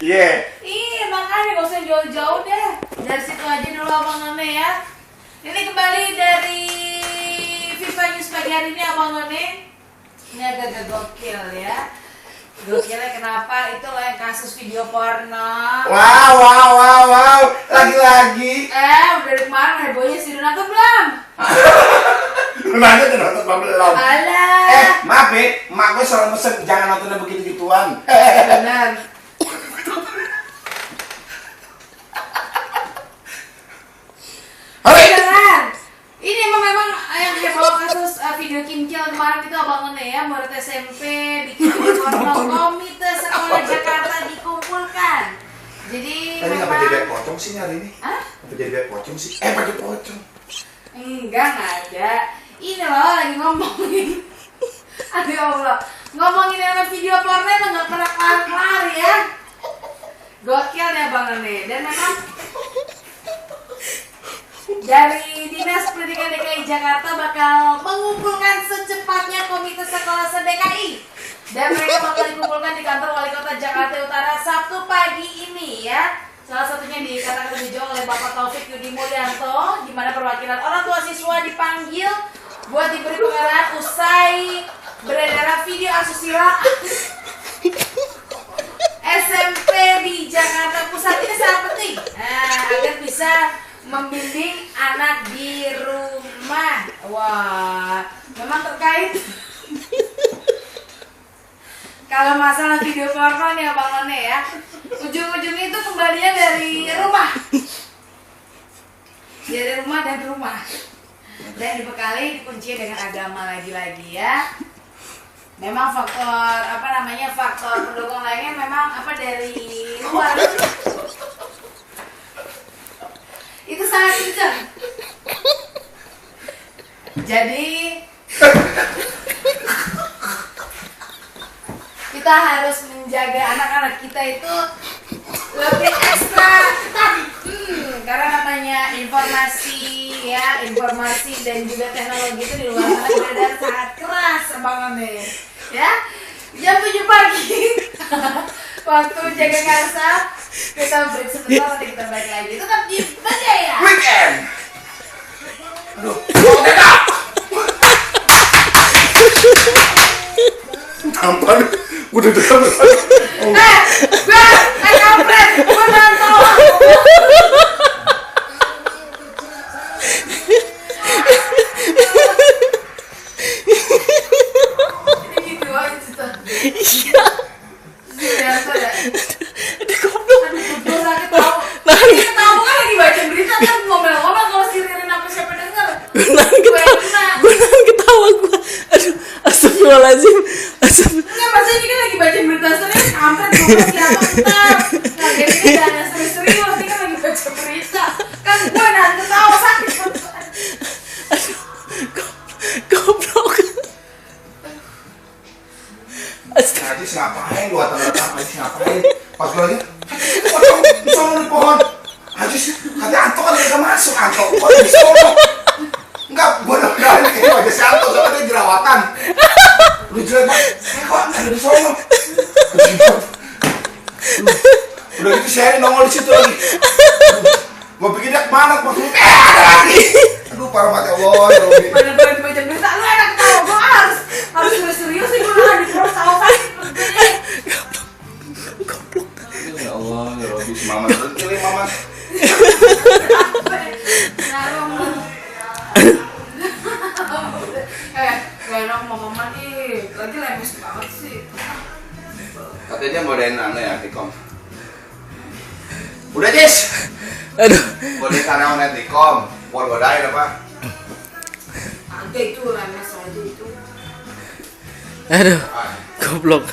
Iya. Iya, makanya gak usah jauh-jauh deh. Dari situ aja dulu Abang None ya. Ini kembali dari FIFA News pagi hari ini Abang None. Ini agak gokil ya. Gokilnya kenapa? Itu loh yang kasus video porno. Wow. Lagi-lagi. Udah dari kemarin hebohnya sih. Udah nonton belum? Nanya udah nonton belum? Alah. Maaf ya, mak gue selalu mesen jangan nontonnya begitu-gituan. Benar. Beneran. Ini memang yang heboh kasus video kincil kemarin itu Abang None ya, murid SMP bikin video porno, komite sekolah Jakarta dikumpulkan. Jadi Tadi memang ngapa jadi bebek pocong sih hari ini? Hah? Ngapa jadi bebek pocong sih? Pakai pocong. Enggak ada. Ini loh lagi ngomongin. Aduh ya Allah, ngomongin yang video porno emang gak pernah kelar-kelar ya. Gokil ya Bang None. Dan memang dari Dinas Pendidikan DKI Jakarta bakal mengumpulkan secepatnya komite sekolah se-DKI. Dan mereka bakal dikumpulkan di kantor Wali Kota Jakarta Utara Sabtu pagi ini ya. Salah satunya dikatakan lebih jauh oleh Bapak Taufik Yudi Mulyanto, di mana perwakilan orang tua siswa dipanggil buat diberi pengarahan usai beredar video asusila SMP di Jakarta Pusat. Ini sangat penting agar bisa membimbing anak di rumah. Wah, memang terkait kalau masalah video porno nih Abang None ya, ujung-ujungnya itu kembalinya dari rumah. Dari rumah dan rumah. Dan dibekali dikunci dengan agama lagi-lagi ya. Memang faktor pendukung lainnya memang dari luar. Itu sangat kencang. Jadi kita harus menjaga anak-anak kita itu lebih ekstra ketat. Karena namanya informasi dan juga teknologi itu di luar sana beredar sangat keras Abang None. Ya, jam 7 pagi waktu jaga karsa, kita break sebentar nanti kita balik lagi. Tetap di Bajaya Weekend. Aduh, tampan, gue udah dengar. gue kampret, gue nonton. Ini gitu aja cerita. Iya. Aduh, sakit tau. Ini ketawa kan lagi baca berita kan ngomel-ngomel kalau si Ririn apa siapa denger. Gue nahan ketawa gue. Aduh, astagfirullahaladzim. Enggak, maksudnya ini kan lagi baca berita serius, kampret ngomel siapa bentar. Nah, jadi ini jangan serius-serius, ini kan lagi baca berita. Kan gue nahan ketawa sakit. Aduh, goblok. Najis ngapain lu atau Najis ngapain? Pas gue lagi, pocong di sono di pohon. Najis, kata Anto kan udah masuk Anto. Pocong di sono. Enggak, gue udah kayak wajah si Anto soalnya dia jerawatan. Lu jelek banget. Kok ada di sono? Udah gitu si Heri nongol di situ lagi. Gue pikir dia kemana? Ada lagi. Aduh, parah banget ya Allah. Bener-bener baca berita, lu enak ketawa, gue harus serius sih, gue nahan di perut tahu sakit. Ya Allah, ya Robi, si Mamat berhenti nih Mamat. Gak enak sama mama nih, lagi lemes banget sih. Katanya bodain ya, Tikom. Udah Jis. Aduh. Bodain karyawan Tikom. Buat godain apa? Ada itu lemes aja itu. Aduh, goblok.